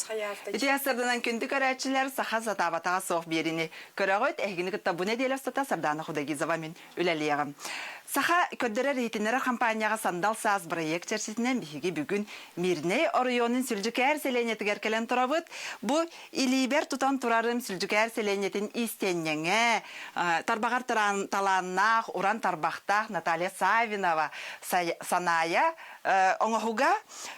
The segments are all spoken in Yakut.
Хайаата. Ити сарданан күндү көрөөччүлэр саха сатаабатаҕа суох биэриини көрөҕүт. Эһигини кытта бу нэдиэлэ устата Сардаана Худогизова мин үлэлиэҕим. Саха көрдөрөр-иһитиннэрэр хампаанньаҕа Сандал саас бырайыак чэрчитинэн биһиги бүгүн Мирнэй оройуонун Сүлдьүкээр сэлиэнньэтигэр кэлэн турабыт. Бу илиибэр тутан турарым Сүлдьүкээр сэлиэнньэтин иистэнньэҥэ, тарбаҕар талааннаах, уран тарбахтаах Наталья Савинова Санаайа оҥоһуга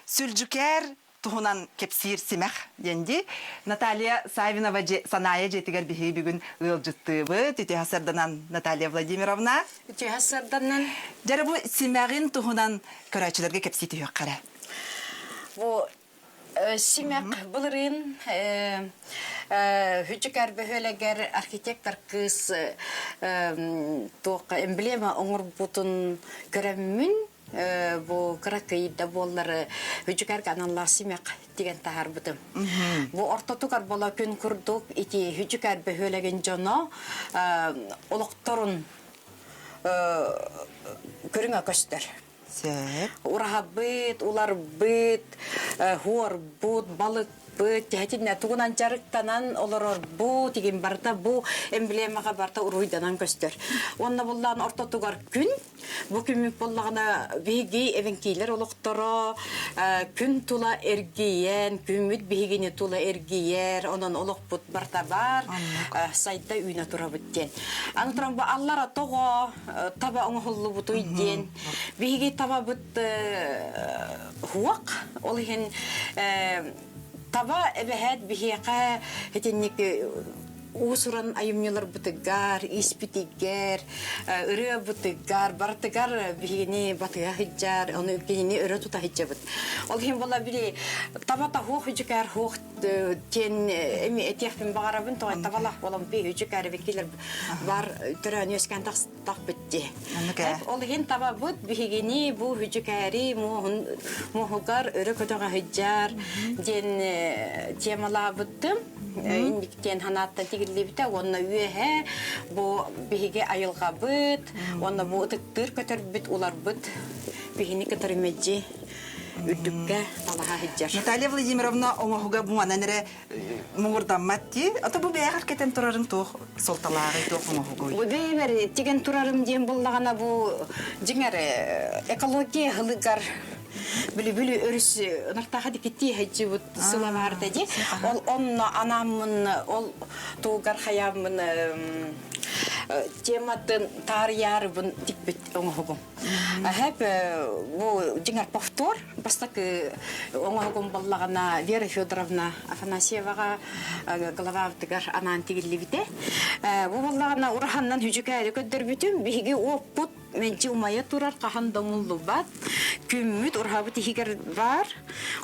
Сүлдьүкээр туһунан кэпсиир симэх диэн дии. Наталья Савинова Санаайа дьиэтигэр биһиги бүгүн ыалдьыттыыбыт. Үтүө сарданан Наталья Владимировна. Үтүө сарданан. Дьэ бу симэҕин туһунан көрөөччүлэргэ кэпсии түһүөххэ эрэ. Бу симэх былырыын Хүчүкэр бөһүөлэгэр архитектор кыыс туохха эмблема оҥорбутун көрөммүн бу кыракый да буоллар Хүчүкэргэ аналлаах симэх тигэн таһаарбытым. Бу ортотугар бола күн курдук ити Хүчүкэр бөһүөлэгин дьоно олохторун көрүҥэ көстөр. Сөп. Ураһабыт, уларбыт, хуорбут, балыкпыт, тиһэтиннэ тугунан дьарыктанан олорорбут, игин барыта бу эмблемаҕа барыта уруһуйданан көстөр. Уонна буллаан ортотугар күн Бу күммүт буоллаҕына биһиги эбэҥкиилэр олохторо күн тула эргийэн, күммүт биһигини тула эргийэр, онон олохпут барыта баар, сайда үүнэ турабыт диэн. Аны туран бу аллара тоҕо таба оҥоһуллубутуй диэн. Биһиги табабыт хуок, ол иһин таба эбэһээт биһиэхэ итинник уус-уран айымньыларбытыгар, испитигэр, ырыабытыгар, барытыгар биһигини батыһа сылдьар, ону кинини өрө тута сылдьабыт. Ол иһин була били таба таһуох үдьүкээр хуох диэн эми этиэхпин баҕарабын, тоҕо табалаах буолан би үдьүкээр эбикилэр бар төрөөн үөскээн тахпыт дии. Ол иһин табабыт биһигини бу үдьүкээри муоһугар өрө көтөҕө сылдьар диэн темалаабыттым. Инниктиэн ханааттан тигиллибитэ уонна үөһэ бу биһиги айылҕабыт уонна бу ытыктыыр көтөрбүт уларбыт биһини кытары мэлдьи үрдүккэ талаһа сылдьар. Наталья Владимировна оҥоһуга бу манан эрэ муҥурдаммат дии. Ото бу бэйэҕэр кэтэн турарын туох суолталааҕый, туох оҥоһугуй? Бу бэйэбэр тигэн турарым диэн буллаҕына бу дьиҥэр экология һылыгар Бүлү-бүлү өрүс ынахтааха дикиттии сылдьыбыт сыла баарда дии. Ол онно анааммын ол тугар хайааммын тематын таарыйаарыбын тикпит оҥоһугум. Хэп бу дьиҥэр повтор бастакы оҥоһугум буоллаҕына Вера Федоровна Афанасьеваҕа главаабытыгар анаан тигиллибитэ. Бу буоллаҕына ураһаннан хүдьүкээри көрдөрбүтүм. Биһиги уоппут Мэлдьи умайа турар хаһан да умуллубат. Күммүт ураһабыт иһигэр баар.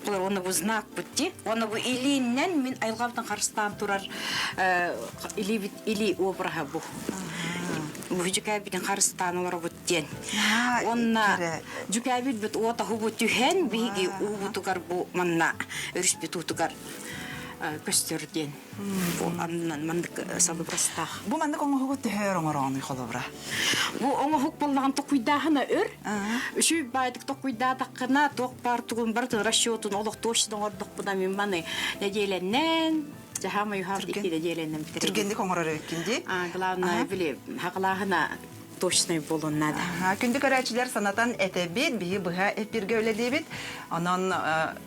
Олор уонна бу знакпыт дии. Уонна бу илииннэн мин айылҕабытын харыстаан турар илиибит илии обраһа бу. Бу дьүкээбитин харыстаан олоробут диэн. Уонна дьүкээбит уот оһубу түһэн биһиги уубутугар бу манна өрүспүт уутугар көстөр диэн. Бу аннынан маннык салыбырастаах. Бу маннык оҥоһугу төһө оҥороонуй холобура? Бу оҥоһук буоллаҕын токуйдааһына өр. Үчүгэй баайдык токуйдаатаххына, туох баар тугун барытын расчетун олох точно оҥордохпуна мин маны нэдиэлэннэн дьаһаамай уһаабыт икки нэдиэлэннэн бүтэрэр. Түргэнник оҥорор эбиккин дии. А, главное, били, хаҕалааһына точнай буолуон наада. Күндү көрөөччүлэр санатан этэбит, биһи быһа эпиргэ үлэлиибит. Онон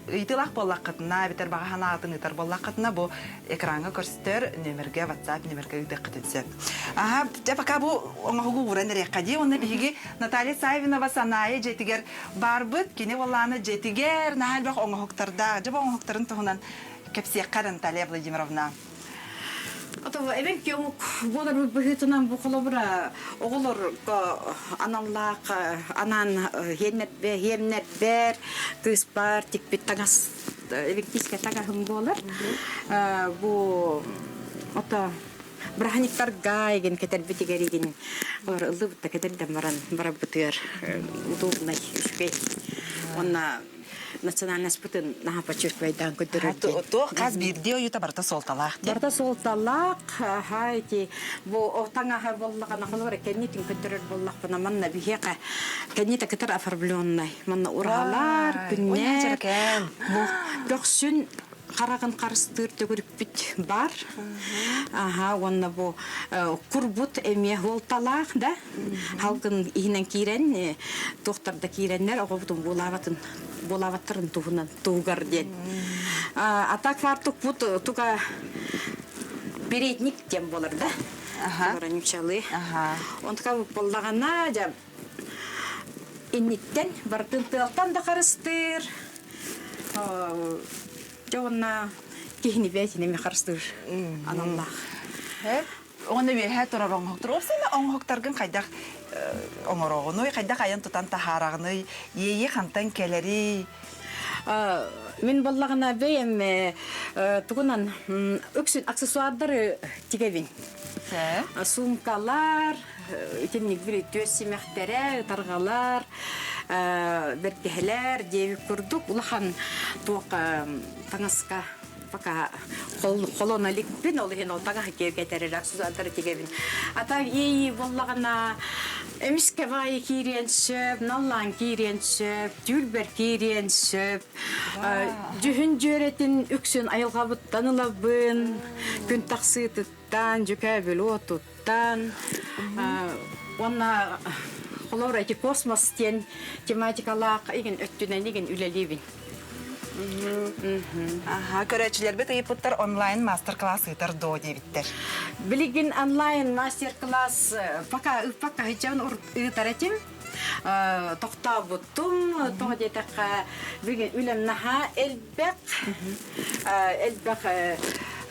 ыйытыылаах буоллаххытына, эбэтэр баҕа санаатын ыытар буоллаххытына, бу экраҥҥа көстөр нүөмэргэ, WhatsApp нүөмэргэ ыытыаххытын сөп. Аха, дьэ пока бу оҥоһугу ууран эриэххэ дии. Уонна биһиги Наталья Савинова Санаайа дьиэтигэр барбыт. Кини уоллаана дьиэтигэр наһаа элбэх оҥоһуктардаах. Дьэ бу оҥоһуктарын туһунан кэпсиэххэ Наталья Владимировна. Отоо эбэҥки омук буолар быһыытынан бу холобура оҕолорго аналлаах анаан иһиэннэрбэр кыыспар тикпит таҥас эбэҥкиискэ таҥаһым буолар. Бу ото бырааһынньыктарга игин кэтэрбитигэр игин олор ыллыбыт да кэтэрдэн баран барарбытыгар удобнай үчүгэй. Уонна национальностьпытын наһаа подчеркивайдаан көрдөрөр диэн. Туох хас биирдии ойуута барыта суолталаах диэн. Барыта суолталаах, аха ити бу таҥаһа буоллаҕына холобура кэннитин көрдөрөр буоллахпына манна биһиэхэ кэннитэ кытар оформленнай. Манна ураһалар, күннэр. Бу көхсүн. хараҕын харыстыыр төгүрүкпүт бар. Аха, уонна бу курбут эмиэ хуолталаах да. Халгын иһинэн киирэн, туохтар да киирэннэр оҕобутун буолаабатын буолаабаттарын туһунан туһугар диэн. А так фартукпут туга передник диэн буолар да. Воронючалы. Онтука буоллаҕына дьэ инниттэн барытын тыалтан да харыстыыр. Дьэ уонна киһини бэйэтин эмиэ харыстыыр аналлаах. Уонна үөһээ турар оҥоһуктар. Уопсайынан оҥоһуктаргын хайдах оҥороҕунуй, хайдах айан тутан таһаараҕыный, иэйии хантан кэлэрий? Мин буоллаҕына бэйэм тугунан үксүн аксессуардары тигэбин. Суумкалар, итинник били түөс симэхтэрэ, ытарҕалар, бэргэһэлэр диэбит курдук улахан туох таҥаска пока холоно иликпин, ол иһин ол таҥаһы киэргэтэр аксессуардары тигэбин. А так иэйии буоллаҕына эмискэ баайы киириэн сөп, наллаан киириэн сөп, түүл киириэн сөп. Дьүһүн дьүөрэтин үксүн айылҕабыттан ылабын, күн тахсыытыттан, дьүкээбил уотуттан. Уонна холобур эти космос диэн тематикалаах игин өттүнэн игин үлэлиибин. Аха, көрөөччүлэрбит ыйыппыттар онлайн мастер-класс ыытар дуо диэбиттэр. Билигин онлайн мастер-класс пока ыыппакка сылдьабын ыытар этим. Тохтообуттум, тоҕо диэтэххэ, бүгүн үлэм наһаа элбэх, элбэх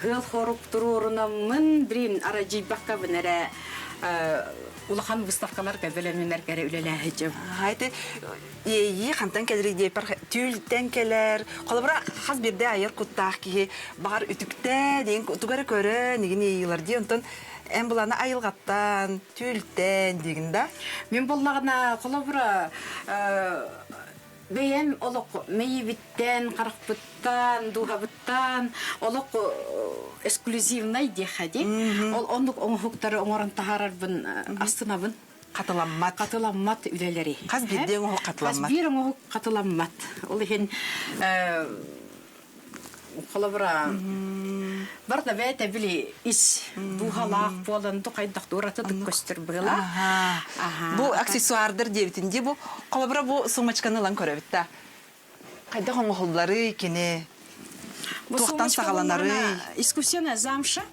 ыал хорук туруорунаммын, билигин арадьыйбаккабын эрэ улахан выставкаларга бэлэмнэнэргэ эрэ үлэлээһичим. Ити иэйии хантан кэлэрий диэппэр түүлтэн кэлэр. Холобура, хас биирдэ айар куттаах киһи баҕар үтүктэ диэн тугу эрэ көрөн игин иэйиилэр дии. Онтон эн буланы айылҕаттан, түүл-тээн диигин да? Мин буоллаҕына, холобура, бэйэм олох мэйиибиттэн, харахпыттан, дууһабыттан олох эксклюзивнай диэххэ дии. Ол оннук оҥоһуктары оҥорон таһаарарбын астынабын. Хатыламмат. Хатыламмат үлэлэри. Хас биирдии оҥоһук хатыламмат. Хас биир оҥоһук хатыламмат. Ол иһин Холобура, барда бэйэтэ били ис дууһалаах буолан ду хайдах уратытык көстөр быһыылаах. Бу аксессуардар диэбитин дии бу холобура бу сумочканы ылан көрөбүт да. Хайдах оҥоһулларый кини? Туохтан саҕаланарый? Искусственная замша.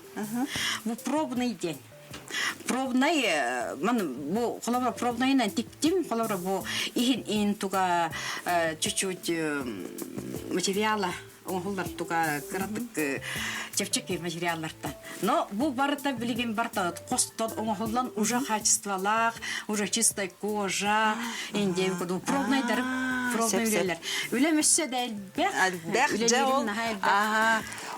Бу пробный день. Пробный, ман бу холобура пробнайынан тиктим, холобура бу иһин иһин туга чуть-чуть материала оҥоһуллар туга кыратык чэпчэки материаллартан. Но бу барыта билигин барыта хостон оҥоһуллан уже качестволаах, уже чистой кожа, индия курдук пробнайдар пробный үлэлэр. Үлэм өссө да элбэх. Элбэх, дьэ ол,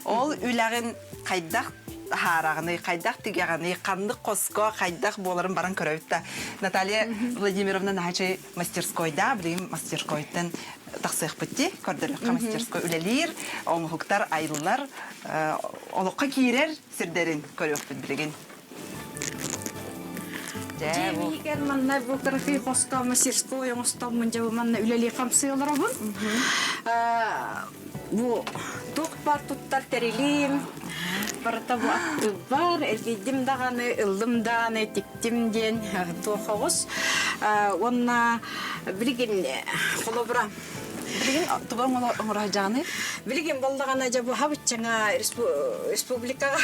ол үлэҕин хайдах таһаараҕыный, хайдах тигэҕиний, ханнык хоско хайдах буоларын баран көрөбүт да. Наталья Владимировна наһаа мастерскойда, билигин мастерскойтан тахсыахпыт дии, көрдөрүөххэ мастерской үлэлиир, оҥоһуктар айыллар, олоххо киирэр сирдэрин көрүөхпүт билигин. Дьиэм иһигэр манна бу кыракый хоско мастерской оҥостоммун дьэ бу манна үлэлии хамсыы олоробун. Бу туох баар туттар тэрилим, барыта бу аттыбар, эргийдим даҕаны, ыллым даҕаны, тиктим диэн туох оҕус. Уонна билигин холобура Билигин тугу оҥоро Билигин буоллаҕына дьэ бу хабыччаҥа республикаҕа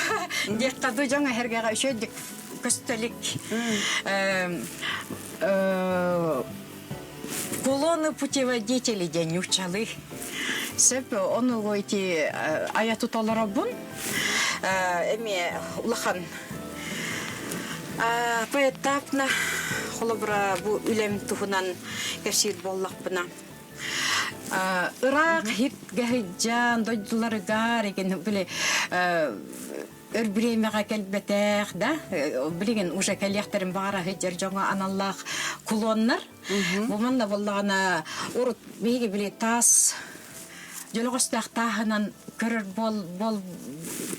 диэххэ дуу дьоҥ эһэргэҕэ үчүгэйдик көстөлүк Кулоны путеводители диэн нууччалыы. Сөп, ону ити айа туталарабын. Эмиэ улахан поэтапна холобура бу үлэм туһунан кэпсиир буоллахпына ыраах хит-гэһидьан дойдуларыгар эгин били өр бириэмэҕэ кэлбэтэх да билигин уже кэлиэхтэрин баҕара сылдьар дьоҥҥо аналлаах кулоннар бу манна буоллаҕына урут биһиги били таас дьөлөҕөстөөх тааһынан көрөр буол буол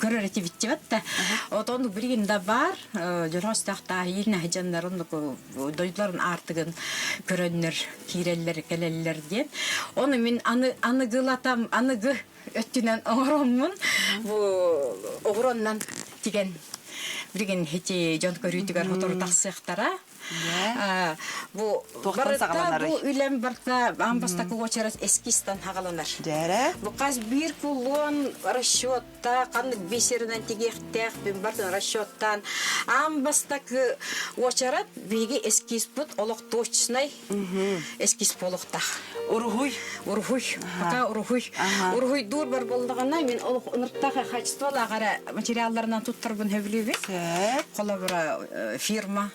көрөр этибит да отон билигин да баар дьөлөҕөстөөх тааһы иилнэ дьоннор оннук дойдуларын аартыгын көрөннөр киирэллэр кэлэллэр диэн ону мин аны аныгылатам аныгы. өттүнэн оҥороммун бу оҕуруоннан тигэн билигин ити дьон көрүүтүгэр сотору тахсыахтара. Бу барыта бу үлэм барыта аан бастакы уочарат эскизтан хаҕаланар. Дьээрэ. Бу хас биир кулон расчетта ханнык бисеринэн тигиэхтээх бин бартын расчеттаан аан бастакы уочарат биһиги эскизпут олох точнай эскиз буолуохтаах. Уруһуй. Уруһуй. Пока уруһуй. Уруһуйдуур бар буоллаҕына мин олох ынырыктаах качестволаах эрэ материалларынан туттарбын сөбүлүүбүн. Сөп. Холобура фирма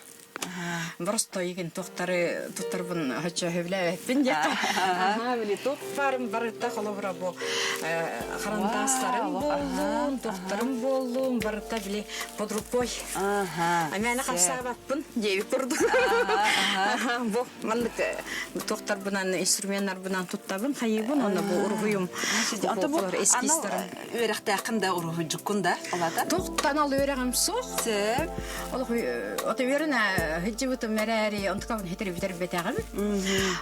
Боростойгин туохтары туттарбын оччо сөбүлээбэппин диэххэ. Аха, били туох баарым барыта холобура бу харандастарым буоллун, туохтарым буоллун, барыта били под рукой. Мээнэ хамсаабаппын диэбит курдук. Бу маннык туохтарбынан, инструменнарбынан туттабын, хайыыбын, онно бу уруһуйум Ото бу анал үөрэхтээххин да уруһуйдьуккун да алата? Туохтан ал үөрэҕим суох. Сөп. Олох ото үөрэнэ сылдьыбытым эрээри, онтукабын хитири бүтэрбэтэҕим.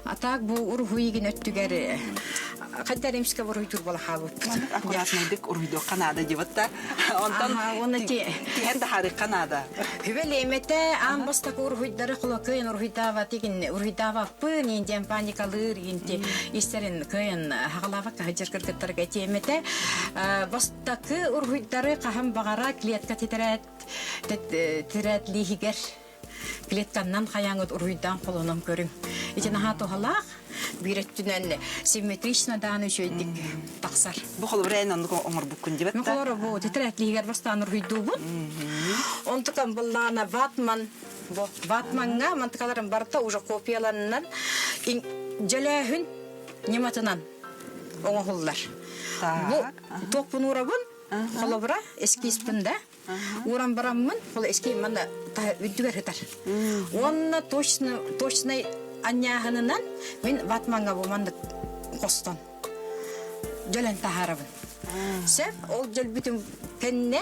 А так бу уруһуйгин өттүгэр хайда римскэ уруһуйдуур буола хаалбыппыт. Аккуратнайдык уруһуйдуохха наада диэбит да. Онтон уонна тиһэн таһаарыахха наада. Хүбэлиэмэтэ аан бастакы уруһуйдары холокыйын уруһуйдаабат игин уруһуйдаабаппын иин диэн паникалыыр иинти истэрин кыайан хаҕалаабакка сылдьар кыргыттарга этиэмэтэ бастакы уруһуйдары хаһан баҕара клетка титэрээт тирээтлииһигэр клетканнан хайааҥыт уруһуйдаан холонон көрүҥ. Ити наһаа туһалаах, биир өттүнэн симметрично дааны үчүгэйдик тахсар. Бу холобура эн оннук оҥорбуккун дибэт да? Холобура бу тетрадь бастаан уруһуйдуубун. Онтукан буллаана ватман бу ватмаҥҥа мантыкаларын барыта уже копияланынан дьөлөөһүн ньыматынан оҥоһуллар. Бу туохпун уурабын, холобура эскизпин да Ууран бараммын, ол эски манна үрдүгэр сытар. Уонна точно точнай анньааһынынан мин ватмаҥҥа бу маннык хостон дьөлөн таһаарабын. Сөп, ол дьөлбүтүм кэннэ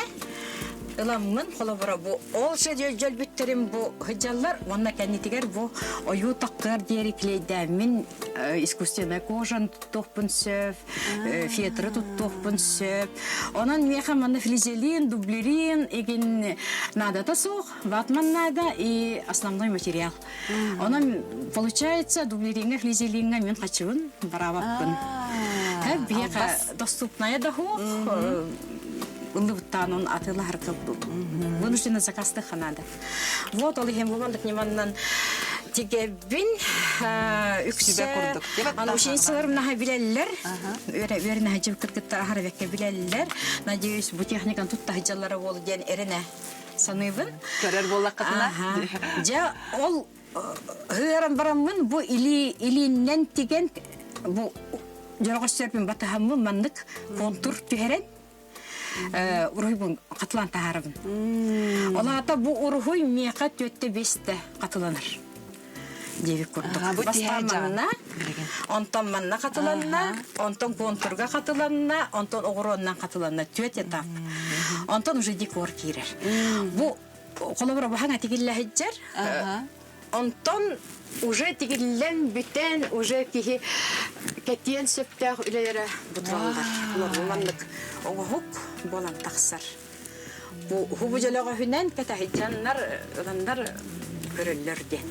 ыламмын, холобура бу ол дьөлбүттэрим бу сылдьаллар уонна кэннитигэр бу ойуу таккыар диэри клейдээммин искусственная кожан туттуохпун сөп, фетры туттуохпун сөп. Онон миэхэ манна флизелин, дублерин игин наадата суох, ватман наада и основной материал. Онон получается дублериҥҥа, флизелиҥҥа мин хачыбын бараабаппын. Биһиэхэ доступная да суох, ыллыбыттаан он атыылаһарга вынуждена заказтыха надо. Вот ол иһин бу ньыманнан тигэбин үксэ курдук. Аны ученицаларым наһаа билэллэр. Үөрэнэ сылдьыбыт кыргыттар аһара бэккэ билэллэр. Надеюсь, бу техниканы тутта сылдьаллара буолуо диэн эрэнэ саныыбын. Көрөр буоллаххытына. Дьэ, ол ыаран бараммын бу илии илииннэн тигэн бу дьороҕос батыһаммын маннык контур түһэрэн уруһуйбун хатылаан таһаарабын. Ол аата бу уруһуй миэхэ түөттэ биэстэ хатыланар диэбит курдук. Бастаан манна, онтон манна хатыланна, онтон контурга хатыланна, онтон оҕуруоннан хатыланна. Түөт этап. Онтон уже декор киирэр. Бу холобура баһаҥа тигиллэ сылдьар. Онтон уже тигиллэн бүтэн, уже киһи кэтиэн сөптөөх үлэлэрэ бутураллар. Олорбу маннык оҥоһук буолан тахсар. Бу хубу дьөлөҕөһүнэн кэтэһидьаннар ыланнар көрөллөр диэн.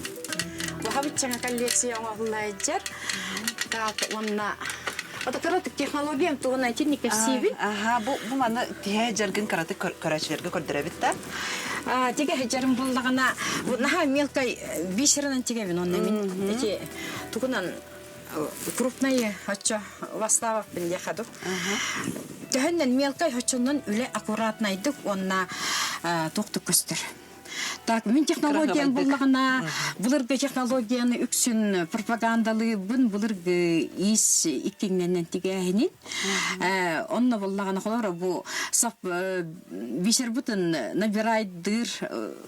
Баһабыччаҥа коллекция оҥоһуллайдьар. Так, уонна Ото кыратык технологиям туһунан итинник кэпсиибин. Аха, бу бу маны тиһэ дьаргын кыратык көрөөччүлэргэ көрдөрөбүт да. Тигэ дьарым буллаҕына, наһаа мелкай бисерынан тигэбин онно мин эти тугунан крупные оччо ваславаппын диэхэ ду. Төһөннөн мелкай оччоннон үлэ аккуратнайдык уонна туохтук көстөр. Так, мин технологиям буллаҕына, былыргы технологияны үксүн пропагандалыыбын, былыргы иис иккиҥнэнэн тигээһинин. Онно буллаҕына холоро бу сап бисербутун набирайдыыр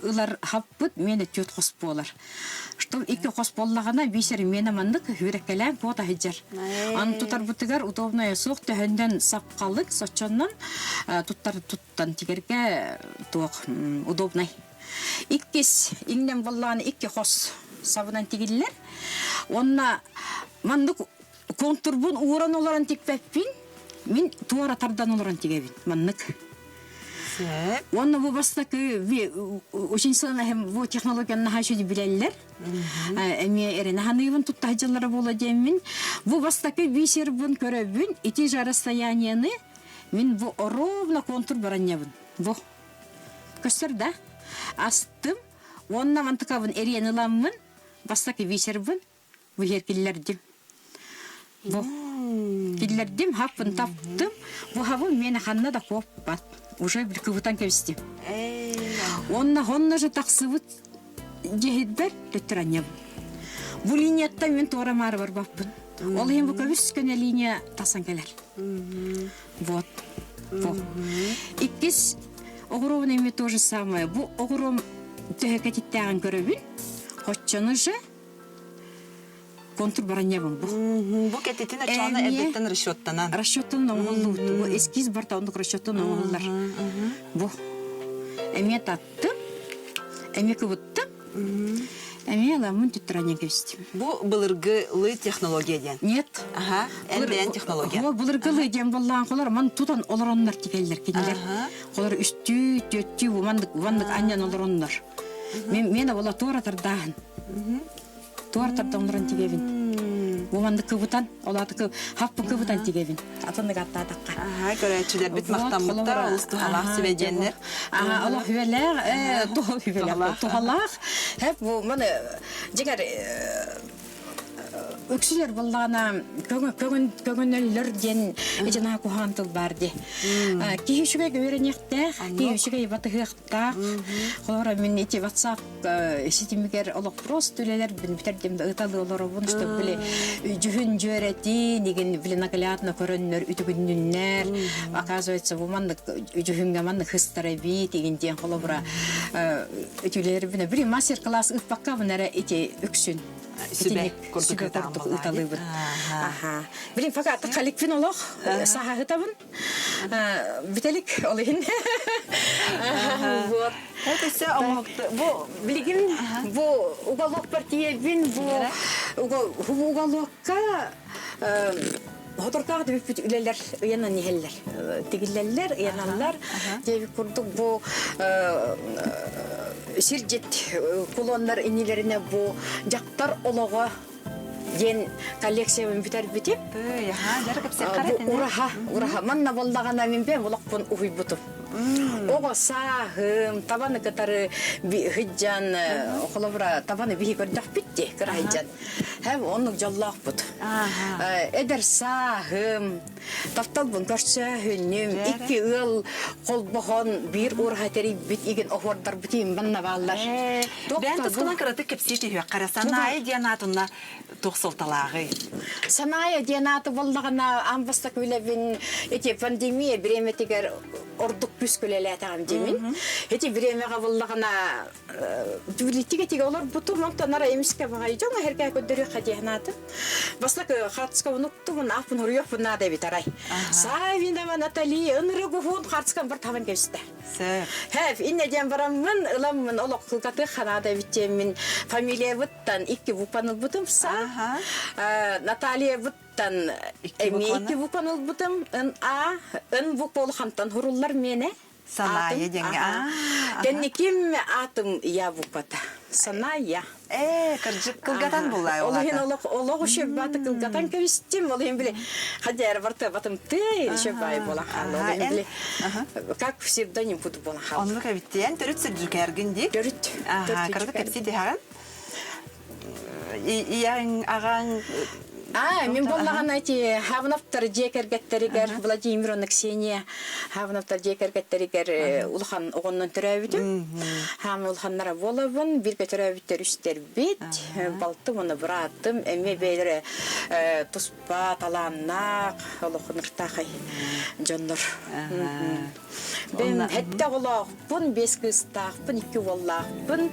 ылар хаппыт миэнэ түөрт хос буолар. Что икки хос буоллаҕына бисер миэнэ маннык хүреккэлээн куота сылдьар. Аны тутарбытыгар удобное суох төһөндөн сапқалык соччоннон туттар туттан тигэргэ туох удобнай. Иккис иҥнэн буоллаҕына икки хос сабынан тигиллэр. Уонна маннык контурбун ууран олорон тикпэппин. Мин туора тардан олорон тигэбин. Маннык. Уонна бу бастакы очень сыанаһым бу технологияны наһаа үчүгэй билэллэр. Эмиэ эрэнэ ханыыбын тутта сылдьаллара буола диэммин. Бу бастакы бисербын көрөбүн, ити же расстоянияны мин бу ровно контур баранньабын. Бу көстөр да? Астым уонна мантыкабын эриэн ыламмын бастакы бисербын бу иһэр киллэрдим. Бу киллэрдим, хаппын таптым. Бу хабым миэнэ ханна да куоппат. Уже кыбытан кэбистим. Онно хонно же тахсыбыт дьиһидбэр төттөр анньабын. Бу линияттан мин туора маары барбаппын. Ол иһин бу көбүс көнө линия тахсан кэлэр. Вот. Бу. Иккис оҕуруобун эмиэ то же самое. Бу оҕуруом төһө кэтиттээҕин көрөбүн. Хоччону же контур баранньабын бу. Бу кэтитин очоона эрдэттэн расчеттанан. Расчеттан оҥоһуллубут. Бу эскиз барта оннук расчеттан оҥоһуллар. Бу. Эмиэ таттым, эмиэ кыбыттым, эмиэ ламмын түттэрэн кэбистим. Бу былыргы лы технология диэн. Нет. Аха, эн технология. Бу былыргы лы диэн боллаан холор ман тутан олороннор тикеллер кинилер. Холор үстүү, түөттүү бу маннык маннык анньан олороннор. Мен мен ола туора тардааһын. Туор тарда тигэбин. Бу маннык кыбытан, олааты хаппы кыбытан тигэбин. Атыннык аттаатахха. Аха, көрөөччүлэрбит махтаммыттар, олус туһалаах сүбэдьиэннэр. Аха, олох хүбэлээх, туһалаах. Туһалаах. Хеп бу маны дьигэр үксүлэр буоллаҕына көҥөнөллөр диэн итина куһаҕан тыл баар дии. Киһи үчүгэй үөрэниэхтээх, киһи үчүгэй батыһыахтаах. Холобура мин ити WhatsApp ситимигэр олох просто үлэлэрбин бүтэрдим да ыталыы олоробун, что били дьүһүн дьүөрэтин, игин били наглядно көрөннөр үтүгүннүннэр. Оказывается, бу маннык дьүһүҥҥэ маннык хыстара эбит, игин диэн холобура үтүлэрбин били мастер-класс ыыппаккабын эрэ ити үксүн сүбэ курдук ыталыыбын. Аха. Билин пока халикпин олох саһаһытабын. Бүтэлик ол иһин. Вот. Это бу билигин бу уголок партиябин бу уголокка Хоторкаах бүппүт үлэлэр ыйанан иһэллэр. Тигиллэллэр, ыйаналлар. Диэбит курдук бу сирдьит кулоннар иннилэринэ бу дьахтар олоҕо диэн коллекциябын бүтэрбитим. Ураһа, ураһа. Манна буоллаҕына мин бэйэм олохпун уһуйбутум. Оҕо сааһым, табаны кытары сыдьан, холобура, табаны биһи көрдөхпүт дии, кыра сыдьан. Һэм оннук дьоллоохпут. Эдэр сааһым, тапталбын көрсөөһүнүм, икки ыал холбоһон биир ураһа тэрийбит игин оһуордарбыт иин манна бааллар. Бэйэн тускунан кыратык кэпсии түһүөххэ Санаайа диэн аатынна туох суолталааҕый? Санаайа диэн ааты буоллаҕына аан бастакы үлэбин ити пандемия бириэмэтигэр ордук күүскэ үлэлээтэҕим диэмин. Ити бириэмэҕэ буллаҕына Тигэтигэ олорбутум, онтон ара эмискэ баҕайы дьон эһэргээ көрдөрүөххэ диэн аатым. Бастакы хартыскабын уктубун, ааппын хоруйуохпун наада эбит арай. Савинова Натали ынырык уһун хартыскам бар табан кэбистэ. Хэп, инне диэн бараммын, ыламмын олох кылгатыах ханаада эбит диэммин фамилиябыттан икки букваны ылбытым са. Натальябыттан эмиэ икки букваны ылбытым. Н А, Н буква улахантан хуруллар миэнэ. Санаайа диэҥҥэ. Кэнниким аатым я буквата. Санаайа. Ээ, кырдьык кылгатан буллай Ол иһин олох олох үшөббаты кылгатан кэбистим. Ол иһин били хадьар барта батым ты үшөббай буолан хаалла. Ол иһин били как псевдоним куту буолан хаалла. Оннук эбиттиэн төрүт сирдьүкээргин дии. Төрүт. Аха, кырдык кэпсии диһаҕын. Ийэҥ, аҕаҥ А, мин буоллаҕына ити Хавновтар дьиэ кэргэттэригэр Владимир уонна Ксения Хавновтар дьиэ кэргэттэригэр улахан оҕоннон төрөөбүтүм. Хаамы улаханнара буолабын, бииргэ төрөөбүттэр үстэрбит, балтым уонна быраатым эмиэ бэйэлэрэ туспа талааннаах, олохунуктаахай дьоннор. Бэйэм сэттэ оҕолоохпун, биэс кыыстаахпын, икки уоллаахпын.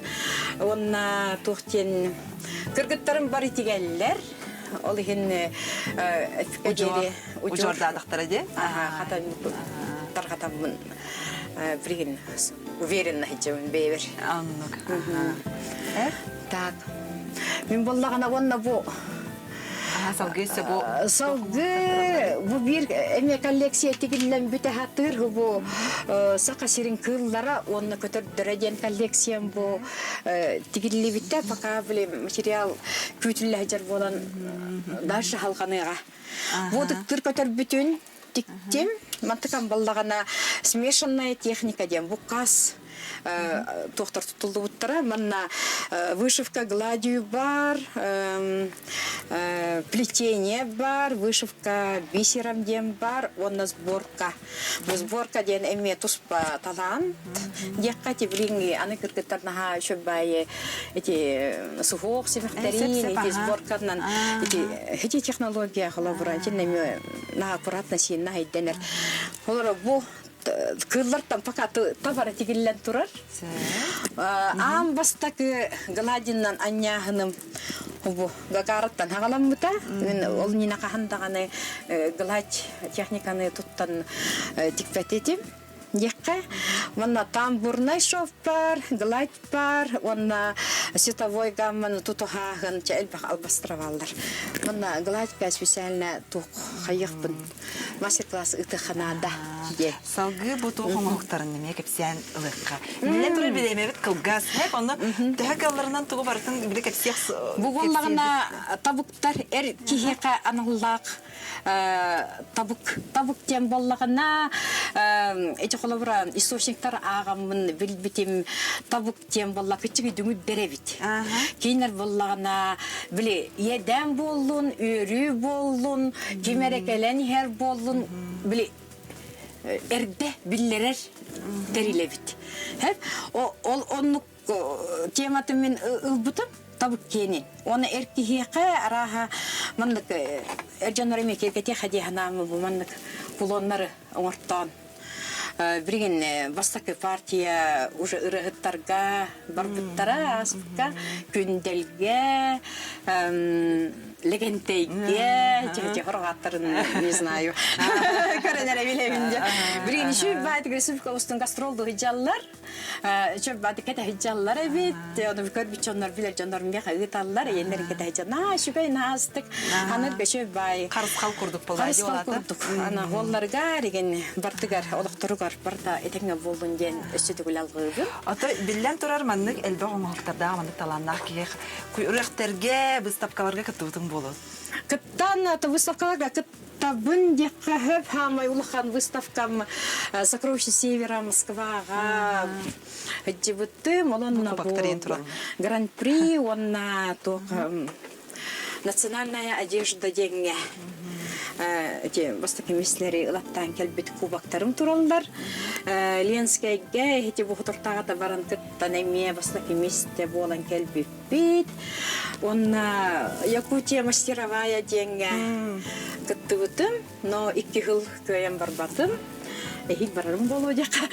Уонна туох диэн кыргыттарым бар итигэллэр. Ол иһин удьуор удьуордаатахтара дии. Аха, тарҕатаммын билигин уверенно сылдьабын бэйэбэр. Оннук. Так. Мин буоллаҕына уонна бу. Салгыы бу Салгыы бу биир эмиэ коллекция тигиллэн бүтэ сатыыр бу Саха сирин кыыллара уонна көтөрдөрө диэн коллекциям бу тигиллибитэ пока били материал күүтүллэ сылдьар буолан дальше халҕаныаҕа. Бу тыктыр көтөрбүтүн тиктим. Мантыкам баллаҕана смешанная техника диэн буккаас туохтар туттуллубуттара. Манна вышивка гладью бар, плетение бар, вышивка бисером диэн бар уонна сборка. Бу сборка диэн эмиэ туспа талаант диэххэ ити билиҥҥи аны кыргыттар наһаа үчүгэй эти суһуох симэхтэрин ити сборканан ити ити технология холобура итиннэ эмиэ наһаа аккуратно сиэннэ хайдэнэр. Холоро бу кыыллартан пока табара тигиллэн турар. Аан бастакы гладиннан анньааһыным бу Гагараттан хаҕаламмыта. Мин ол нина хаһан даҕаны гладь техниканы туттан тикпэт этим. Диэххэ. Уонна тамбурнай шов бар, гладь бар, уонна световой гамманы тутуһааһын чэ элбэх албастара бааллар. Уонна гладька специально туох хайыахпын мастер-класс ыытыахха наада диэ. Салгыы бу туох оҥоһуктарын эмиэ кэпсээн ылыахха. Биллэн турар бириэмэбит кылгас. Хэп онно төһө кыалларынан тугу барытын били кэпсиэх Бу буоллаҕына табыктар эр киһиэхэ аналлаах табык табык диэн буоллаҕына ити холобура источниктар ааҕаммын билбитим табык диэн буолла кыччыгый дүҥүрдэр эбит кинилэр буоллаҕына били иэдээн буоллун үөрүү буоллун ким эрэ кэлэн иһэр буоллун били эрдэ биллэрэр тэрилэбит ол оннук тематын мин ылбытым табык киэнин уонна эр киһиэхэ арааһа маннык эр дьоннор эмиэ киэргэтиэхэ дии санааммын бу маннык кулоннары оҥортоон билигин бастакы партия уже ырыаһыттарга барбыттара ааспыкка Күндэлгэ Лэгэнтэйгэ чэ хороҕааттарын не знаю көрөн эрэ билэбин дьэ билигин үчүгэй баайтык республика устун гастрол дуһуйдьаллар Чөп баатыкка тэһидьаллар эбит. Ону көрбүт дьоннор билэр дьоннор миэхэ ыыталлар. Ийэлэрин кэтэһидьа наа үчүгэй наастык. Аны бөчө бай. Харысхал курдук буолла. Харысхал курдук. Ана уолларыгар igen бартыгар олохторугар барта этэҥҥэ буоллун диэн өссө төгүл алгыыбын. Ото биллэн турар маннык элбэх оҥоһуктардаах маннык талааннаах киһи үрэхтэргэ, выставкаларга кыттыбытыҥ буолуо. Кыттан выставкаларга Табын диэххэ сөп хаамай улахан выставкам «Сокровища Севера» Москваҕа сылдьыбытым. Онон бу Гран-при уонна туох национальная одежда диэҥҥэ эти бастакы миэстэлэри ылаттаан кэлбит кубоктарым тураллар. Ленскэйгэ ити бу хутуртааҕыта баран кыттан эмиэ бастакы миэстэ буолан кэлбиппит. Уонна Якутия мастеровая диэҥҥэ кыттыбытым, но икки сыл кыайан барбатым. Эһиил барарым буолуо диэххэ.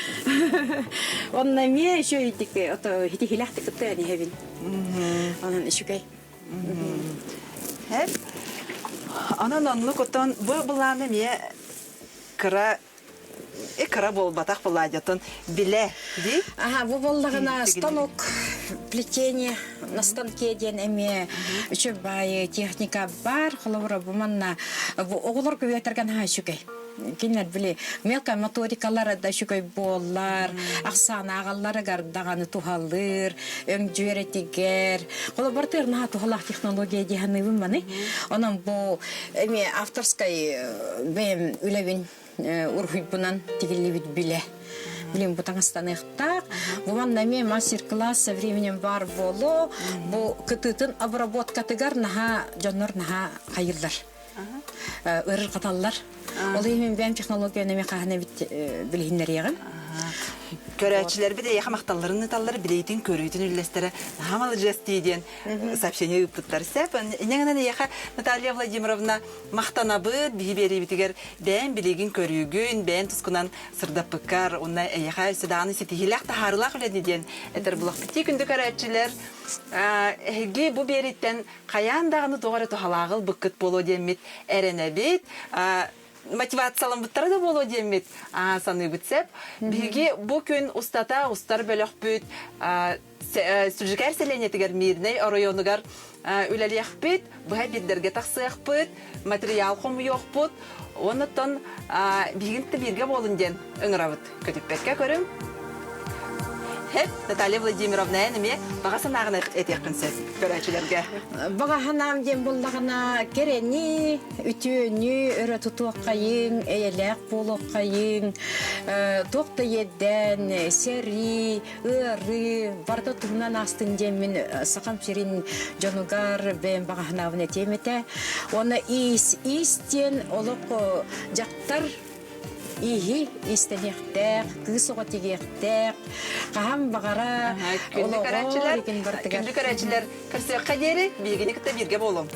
Онно эмиэ үчүгэйдик ото хитиһилээхтик кыттыан иһэбин. Онон үчүгэй. Һэп. Онон оннук отон бу былаан эмиэ кыра кыра буолбатах Владятын билэ дии. Аха, бу буоллаҕына станок плетение на станке диэн эмиэ үчүгэй баайы техника бар. Холобура бу манна бу оҕолор көбүөтэргэ наһаа үчүгэй. Кинилэр били мелкая моторикалара да үчүгэй буоллар, ахсаан ааҕалларыгар даҕаны туһалыыр, өҥдьүөрэтигэр. Холобур тыыр наһаа туһалаах технология дии саныыбын маны. Онон бу эмиэ авторскай бэйэм үлэбин уруһуйбунан тигиллибит билэ. Билин бу таҥастаныахтаах. Бу манна эмиэ мастер-класс со временем баар буолуо. Бу кытыытын обработкатыгар наһаа дьоннор наһаа хайыыллар. Ырырҕаталлар. Ол иһин бэйэм технологияны эмиэ хаһан эбит билиһиннэриэҕим. Көрөөччүлэрбит эйиэхэ махталларын ыыталлар, билиитин, көрүүтүн үллэстэрэ наһаа маладьыас дии диэн сообщение ыыппыттар. Сөп. Инньэ гынан эйиэхэ Наталья Владимировна махтанабыт, биһи биэриибитигэр бэйэм билигин көрүүгүн, бэйэн тускунан сырдаппыккар уонна эйиэхэ өссө даҕаны ситиһиилээх таһаарыылаах үлэни диэн этэр булахпыт. Күндү көрөөччүлэр, эһиги бу биэрииттэн хайаан даҕаны туох эрэ туһалааҕы ылбыккыт буолуо диэммит эрэнэбит. Мотивацияламмыттара да буолуо диэммит саныыбыт сөп. Биһиги бу күн устата устар бөлөхпүт Сүлдьүкээр сэлиэнньэтигэр Мирнэй оройуонугар үлэлиэхпит, быһа биирдэргэ тахсыахпыт, материал хомуйуохпут. Оннуттан биһигин да бииргэ буолун диэн ыҥырабыт. Көтүппэккэ көрүҥ. Хэп, Наталья Владимировна, эн эмиэ баҕа санааҕын этиэххин сөп көрөөччүлэргэ. Баҕа санаам диэн буоллаҕына, кэрэни, үтүөнү өрө тутуоххайыҥ, эйэлээх буолуоххайыҥ, туох да иэдээн, сэрии, ыарыы барыта туһунан аастын диэммин Сахам сирин дьонугар бэйэм баҕа санаабын этиэм этэ. Уонна иис, иис диэн олох дьахтар ииһи иистэниэхтээх, кыыс оҕо тигиэхтээх, хаһан баҕара Күндү олоҕор көрөөччүлэр, итин барытыгар. Күндү көрөөччүлэр, көрсүөххэ диэри биһигини кытта бииргэ буолуҥ.